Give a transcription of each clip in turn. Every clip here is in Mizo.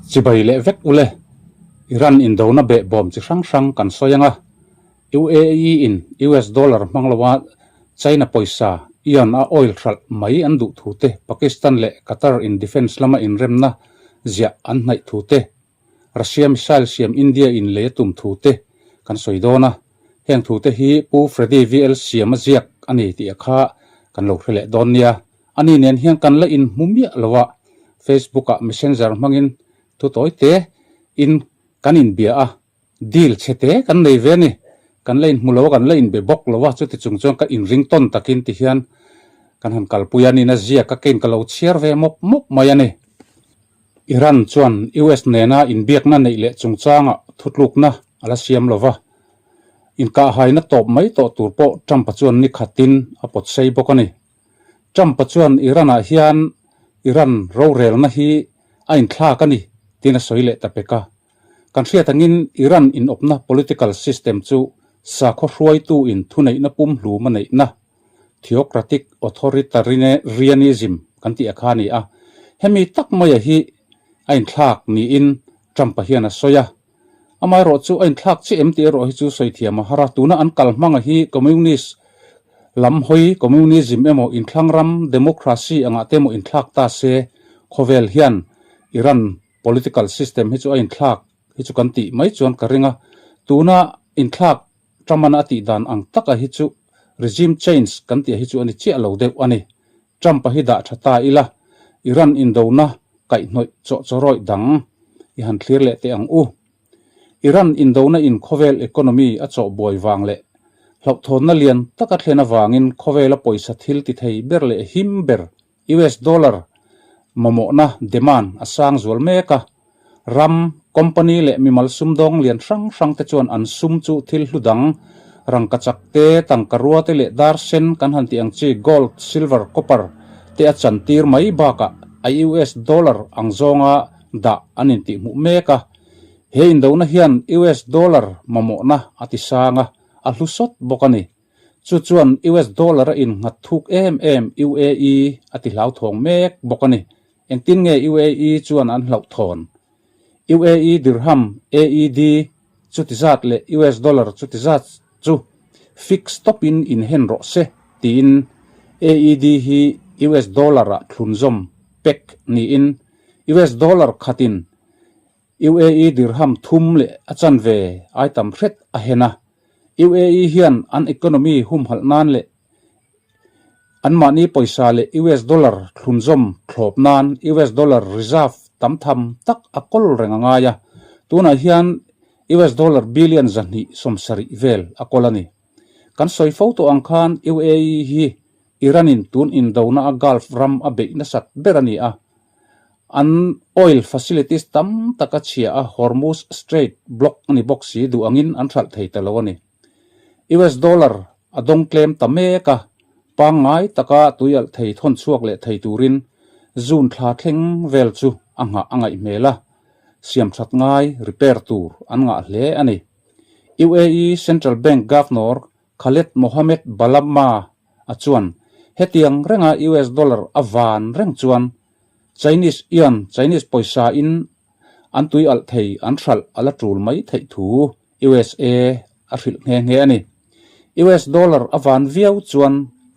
Chibai leh vek ule, Iran indona behbawm chi hrang hrang kan sawi ang a, UAE in US dollar hmang loa China pawisa yuan a oil hralh mai an duh thu te, Pakistan leh Qatar in defence lama inremna ziah an hnaih thu te, Russia missile siam India in lei a tum thu te kan sawi dawn a, heng thu te hi Pu Freddy VL siam a ziak a ni tih a kha kan lo hre leh dawn nia. Ani nen hian kan la inhmu miah lo a, Facebook ah messenger hmangin thu tawi te in kan inbia a, deal chhe te kan nei ve a ni. Kan la inhmu lo a, kan la inbe bawk lo a, chuti chung chuan ka inring tawn takin ti hian kan han kalpui a, nina ziak a kein ka lo chhiar ve mawp mawp mai a ni. Iran chuan US nena inbiakna neih leh chungchangah thutlukna a la siam lo va, inkahhaina tawp mai tawh tur pawh Trump-a chuan ni khatin a pawt sei bawk a ni. Trump-a chuan Iran-ah hian Iran rorelna hi a inthlak a ni tiin a sawi leh ta pek a. Kan hriat angin Iran inawpna political system chu sakhaw hruaitu in thuneihna pumhlum a neihna Theocratic Authoritarianism kan tih a kha a ni a, hemi tak maia hi a inthlak niin Trump-a hian a sawi a. Amaherawh chu a inthlak chiah em tih erawh hi chu sawi thiam a har a, tuna an kal hmanga hi Communist lam hawi, Communism emaw inthlang ram Democracy angah te emaw inthlak ta se khawvel hian Iran political system hi chu a inthlak hi chu kan tih mai chuan ka ring a, tuna inthlak Trump-an a tih dan ang taka hi chu regime change kan tih hi chu a ni chiah lo deuh a ni. Trump-a hi dah tha ta ila, Iran indona kaihhnawih chawhchawrawih dang i han thlir leh teh ang u. Iran indona in khawvel economy a chawh buai vang leh hlauhthawnna lian taka thlen avangin khawvela pawisa thil ti thei ber leh him ber US dollar mamawhna demand a sang zual mek a, ram, company leh mimal sumdawng lian hrang hrang te chuan an sum chu thil hlu dang, rangkachak te, tangka rua te leh dar sen kan han tih ang chi gold, silver, copper te a chantir mai bakah a US dollar ang zawnga dah an intihhmuh mek a. He indona hian US dollar mamawhna a ti sang a, a hlu sawt bawk a ni. Chu chuan US dollar a innghat thuk em em UAE a ti hlauthawng mek bawk a ni. Engtin nge UAE chuan an hlauhthawn? UAE dirham, AED, chuti zat leh US dollar chuti zat chu fix tawpin inhen rawh se tiin AED hi US dollar ah thlunzawm pek niin US dollar khatin UAE dirham thum leh a chanve ai tam hret a hen a. UAE hian an economy humhalh nan leh anmahni pawisa leh US dollar thlunzawm thlawp nan US dollar reserve tam tham tak a kawl reng a ngai a. Tunah hian US dollar billion 270 vel a kawl a ni. Kan sawi fo tawh ang khan UAE hi Iran-in tun indona a Gulf ram a beih nasat ber a ni a. An oil facilities tam tak a chhia a, Hormuz Strait block a ni bawk si, duh angin an hralh thei ta lo a ni. US dollar a dawng tlem ta mek a, pangngai taka tui alh thei thawn chhuak leh thei turin June thla thleng vel chu a nghah a ngaih hmel a, siam that ngai repair tur an ngah hle a ni. UAE Central Bank Governor Khaled Mohamed Balama a chuan hetiang renga US dollar a van reng chuan Chinese yuan, Chinese pawisa, in an tui alh thei an hralh a la tul mai theih thu USA a hrilh nghe nghe a ni. US dollar a van viau chuan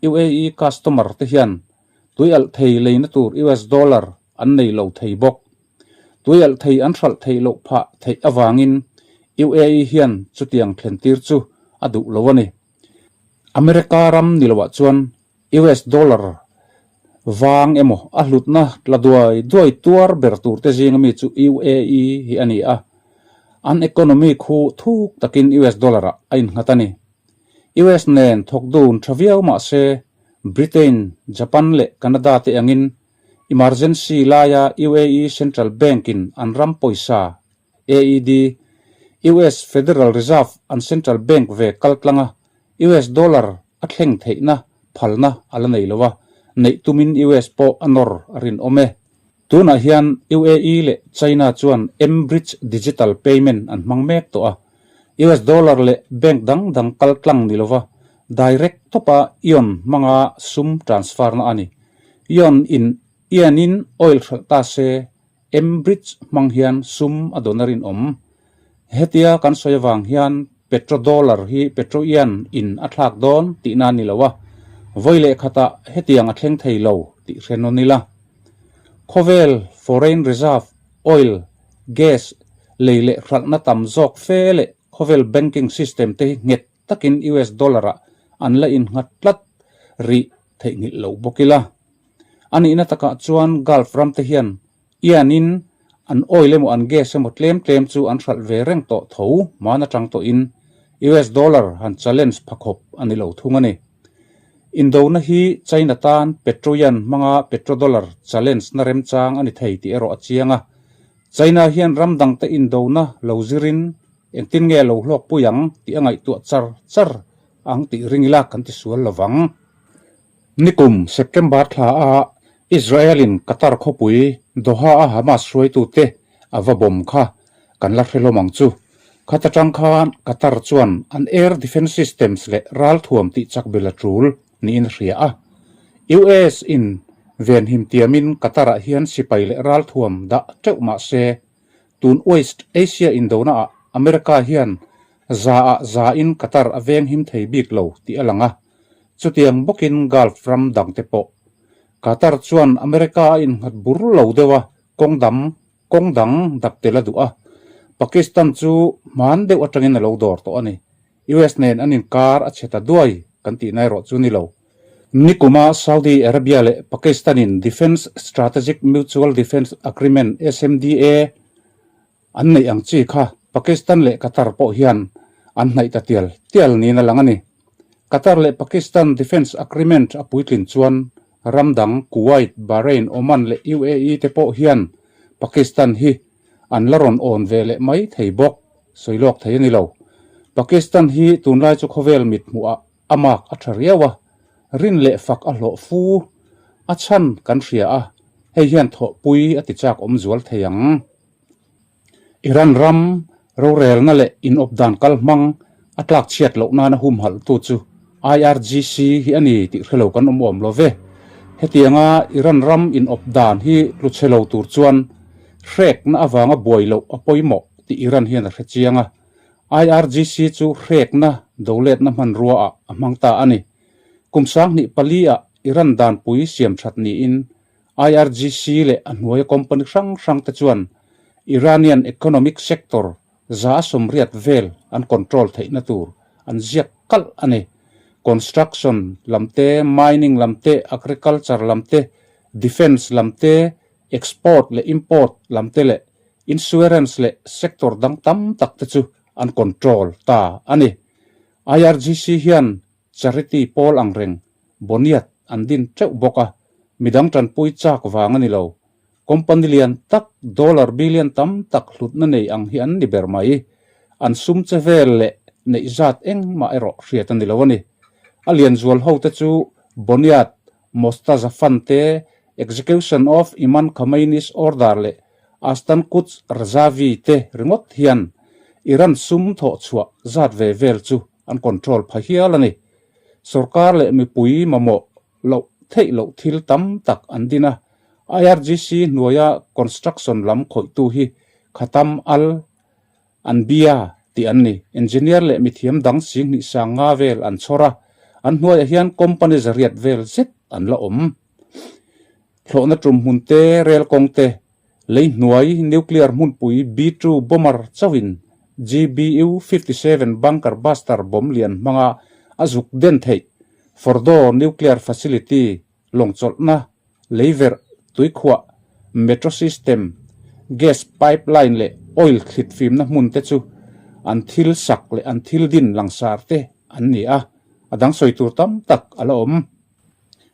UAE customer te hian tui alh thei leina tur US dollar an nei lo thei bawk. Tui alh thei an hralh theih loh phah theih avangin UAE hian chutiang thlen tir chu a duh lo a ni. America ram ni loah chuan US dollar vang emaw a hlutna tla duai duai tuar ber tur te zinga mi chu UAE hi a ni a, an economy khu thuk takin US dollar ah a innghat a ni. US nen thawk dun tha viau mah se Britain, Japan leh Canada te angin Emergency laia UAE Central Bank-in an ram pawisa, AED, US Federal Reserve an central bank ve kaltlanga US dollar a thleng theihna phalna a la nei lo a, neih tumin US pawh a nawr a rinawm e. Tunah hian UAE leh China chuan mBridge digital payment an hmang mek tawh a, US dollar leh bank dang dang kaltlang ni lova direct tawpa yuan hmanga sum transfer na a ni. Yuan in Yuan in oil hralh ta se. mBridge hmang hian sum a dawn a rinawm. Hetia kan sawi avang hian petrodollar hi petroyuan in a thlak dawn tihna a ni lo a, vawi leh khatah hetiang a thleng thei lo tih hre nawn ila. Khawvel foreign reserve, oil, gas lei leh hralhna tam zawk fe leh khawvel banking system te hi nghet takin US dollar ah an la innghat tlat rih theihnghilh lo bawk ila. A nihna takah chuan Gulf ram te hian Ian-in an oil emaw an gas emaw tlem tlem chu an hralh ve reng tawh tho hman atang tawhin US dollar han challenge pha khawp a ni lo thung a ni. Indona hi China tan petroyuan hmanga petrodollar challenge na remchang a ni thei tih erawh a chiang a. China hian ram dangte indona lo zirin engtin nge lo hlawkpui ang tih a ngaihtuah char char ang tih ring ila kan ti sual lovang. Nikum September thla a Israel in Qatar khawpui Doha a Hamas hruaitute a va bawm kha kan la hre hlawm ang chu. Khat atang khan Qatar chuan an air defence systems leh ralthuam tih chak bel a tul niin a hria a. US in venhim tiamin Qatar ah hian sipai leh ralthuam dah teuh mah se tun West Asia indona ah America hian za ah za in Qatar a venghim thei bik lo tih a lang a. Chutiang bawkin Gulf ram dangte pawh. Qatar chuan America a innghat bur lo deuh a, kawng dam, kawng dang dap tel a duh a. Pakistan chu hman deuh atangin a lo dawr tawh a ni. US nen an inkar a chhe ta duai kan tihna erawh chu ni lo. Nikuma Saudi Arabia leh Pakistan-in Defence Strategic Mutual Defence Agreement, SMDA, An neih ang chi kha Pakistan leh Qatar pawh hian an hnaih ta tial tial niin a lang a ni. Qatar leh Pakistan Defence Agreement a puitlin chuan ram dang Kuwait, Bahrain, Oman leh UAE te pawh hian Pakistan hi an la rawn awn ve leh mai thei bawk, sawi lawk thei a ni lo. Pakistan hi tunlai chu khawvel mit hmuhah a mark a tha riau a, rin leh fak a hlawh fu, a chhan kan hria a, hei hian thawhpui a ti chak awm zual thei ang. Iran ram rorelna leh inawp dan kal hmang a tlak chhiat loh nana humhalhtu chu IRGC hi a ni tih hrelo kan awm awm lo ve. Hetianga Iran ram inawp dan hi tlu chhe lo tur chuan hrekna avanga buai loh a pawimawh tih Iran hian a hre chiang a. IRGC chu hrekna doletna hmanrua ah a hmang ta a ni. Kum 2004 ah Iran danpui siam that niin IRGC leh a hnuaia company hrang hrang te chuan Iranian economic sector 80% vel an control theihna tur an ziak kalh a ni. Construction lam te, mining lam te, agriculture lam te, defence lam te, export leh import lam te leh insurance leh sector dang tam tak te chu an control ta a ni. IRGC hian Charity pawl ang reng Boniat an din teuh bawk a, midang tanpui chak vang a ni lo. Company lian tak dollar billion tam tak hlutna nei ang hi an ni ber mai. An sum che vel leh neih zat engmah erawh hriat a ni lo a ni. A lian zual ho te chu Boniat, Mostazafan te, Execution of Iman Khamenei's Order leh Astan Quds Razavi te ringawt hian Iran sum thawh chhuah zat ve vel chu an control pha hial a ni. Sorkar leh mipui mamawh loh theih loh thil tam tak an din a, IRGC hnuaia construction lam khawihtu hi Khatam Al Anbiya tih an ni. Engineer leh mithiam dang 25 nga vel an chhawr a, an hnuaiah hian company 800 vel zet an la awm. Thlawhna tum hmun te, rel kawng te, Lei hnuai nuclear hmunpui B-two bomber chauhin GBU 57 bunker buster bomb lian hmanga a zuk den theih Fordow nuclear facility lawngchawlhna leiverh tuikhuah metro system gas pipeline leh oil thlit fimna hmun te chu an thil sak leh an thil din langsar te an ni a, a dang sawi tur tam tak a la awm.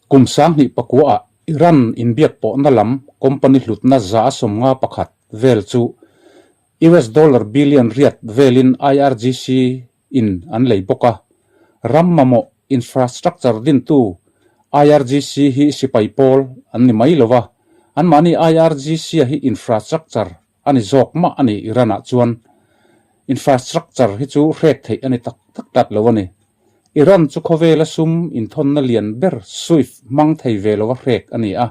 Kum 2009 ah Iran inbiak pawhna lam company hlutna 151 vel chu US dollar billion riat velin IRGC in an lei bawk a. Ram mamawh infrastructure dintu IRGC hi sipai pawl an ni mai lo a, anmahni IRGC a hi infrastructure a ni zawk mah a ni Iran ah chuan infrastructure hi chu hrek theih a ni tak tak tlat lo a ni. Iran chu khawvela sum inthawnna lian ber SWIFT hmang thei ve lova hrek a ni a,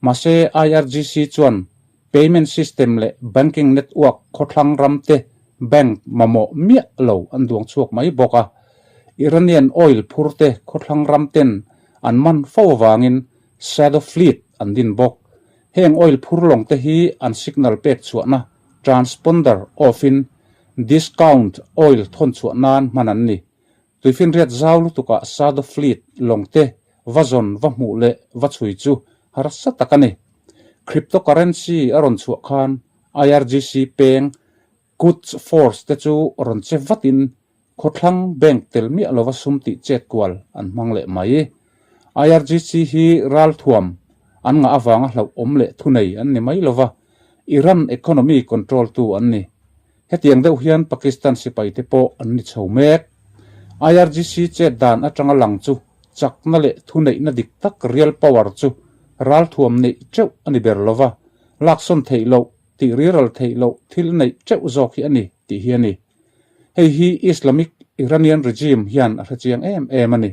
mahse IRGC chuan Payment system leh banking network khawthlang ram te bank mamawh miah lo an duang chhuak mai bawk a. Iranian oil phur te khawthlang ram ten an man fo avangin shadow fleet an din bawk. Heng oil phur lawng te hi an signal pek chhuahna transponder off in discount oil thawn chhuah nan hman an ni. Tuifinriat zau lutukah shadow fleet lawng te va zawn va hmuh leh va chhui chu harsa tak a ni. Cryptocurrency a rawn chhuah khan IRGC peng Quds Force te chu rawn che vatin khawthlang bank tel miah lova sum tih chet kual an hmang leh mai. IRGC hi ralthuam an ngah avanga hlauhawm leh thunei an ni mai lova, Iran economy control tu an ni. Hetiang deuh hian Pakistan sipaite pawh an ni chho mek. IRGC chet dan atanga lang chu chakna leh thuneihna dik tak real power chu ralthuam neih teuh a ni ber lova, laksawn theih loh, tih riral theih loh thil neih teuh zawk hi a ni tih hi a ni. Hei hi Islamic Iranian regime hian a hrechiang em em a ni.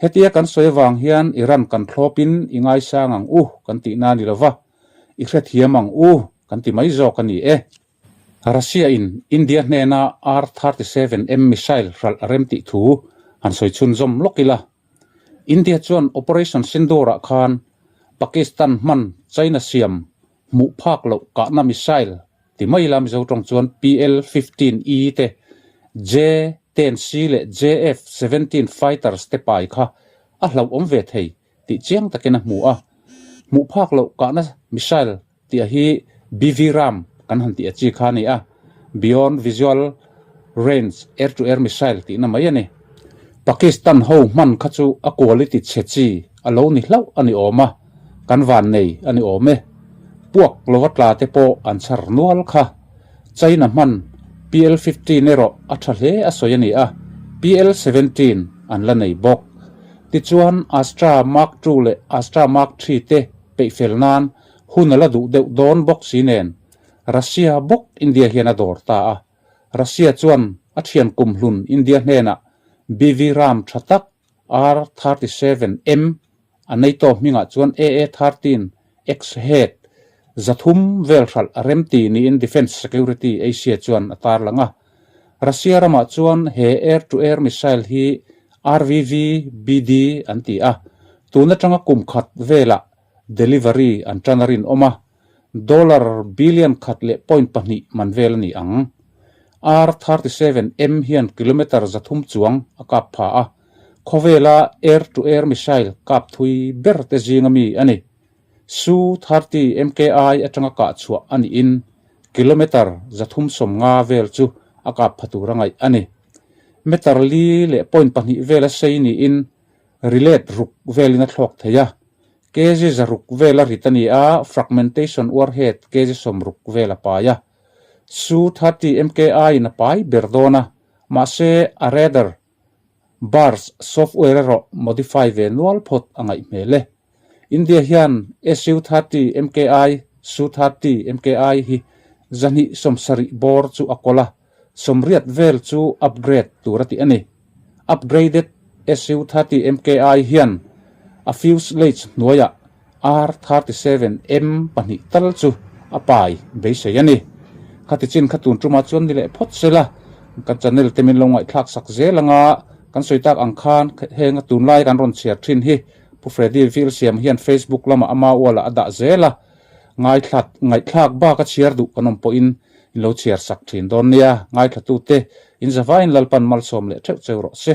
Hetia kan sawi avang hian Iran kan thlawpin i ngaisang ang u kan tihna a ni lova, i hrethiam ang u kan ti mai zawk a ni e. Russia in India hnena R 37 M missile hralh a rem tih thu han sawi chhunzawm lawk ila. India chuan Operation Sindoor ah khan Pakistan hman China siam hmuh phak loh kahna missile ti mai ila Mizo tawng chuan PL 15 E te J 10 C leh JF 17 fighters te pai kha a hlauhawm ve thei tih chiang takin a hmu a. Hmuh phak loh kahna missile tih a hi BV Ram kan han tih a chi kha a ni a, Beyond Visual Range Air-to-Air Missile tihna mai a ni. Pakistan ho hman kha chu a quality chhe chi a lo ni hlauh a ni awm a, kan van nei a ni awm e. Puak lova tla te pawh an chhar nual kha. China hman PL 15 erawh a tha hle a sawi a ni a, PL 17 an la nei bawk. Tichuan Astra Mark ii leh Astra Mark iii te peihfel nan hun a la duh deuh dawn bawk si nen Russia bawk India hian a dawr ta a. Russia chuan a thian kumhlun India hnenah BV Ram tha tak R 37 M a NATO hmingah chuan AA 13 X Head 300 vel hralh a remti niin Defence Security Asia chuan a tarlang a. Russia ramah chuan he air-to-air missile hi RVV BD an ti a, tun atanga kum khat velah delivery an tan a rinawm a, dollar billion khat leh point pahnih man vel a ni ang. R 37 M hian kilometre 300 chuang a kap pha a, khawvela air-to-air missile kap thui ber te zinga mi a ni. Su 30 MKI atanga kah chhuah a niin kilometre 350 vel chu a kap pha tur a ngaih a ni. Meter li leh point pahnih vela sei niin rilet ruk velin a thlawk thei a. Kg 600 vela rit a ni a, fragmentation warhead kg 60 vel a pai a. Su 30 MKI in a pai ber dawn a, mahse a radar bars software erawh modify ve nual phawt a ngaih hmel e. India hian Su 30 MKI, Su 30 MKI hi 270 bawr chu a kawl a, 80 vel chu upgrade tur a tih a ni. Upgraded Su 30 MKI hian a fuselage hnuaiah R 37 M pahnih tal chu a pai beisei a ni. Khati chin kha tun tumah chuan ni leh phawt sela, kan channel te min lo ngaihthlak sak zel anga kan sawi tak ang khan heng a tunlai kan rawn chhiar thin hi Pu Freddy Vil siam hian Facebook lamah ama ualah a dah zel a, ngaithlat ngaihthlak bak a chhiar duh kan awm pawhin in lo chhiar sak thin dawn nia, ngaithlatute in zavaiin Lalpan malsawm leh theuh cheu rawh se.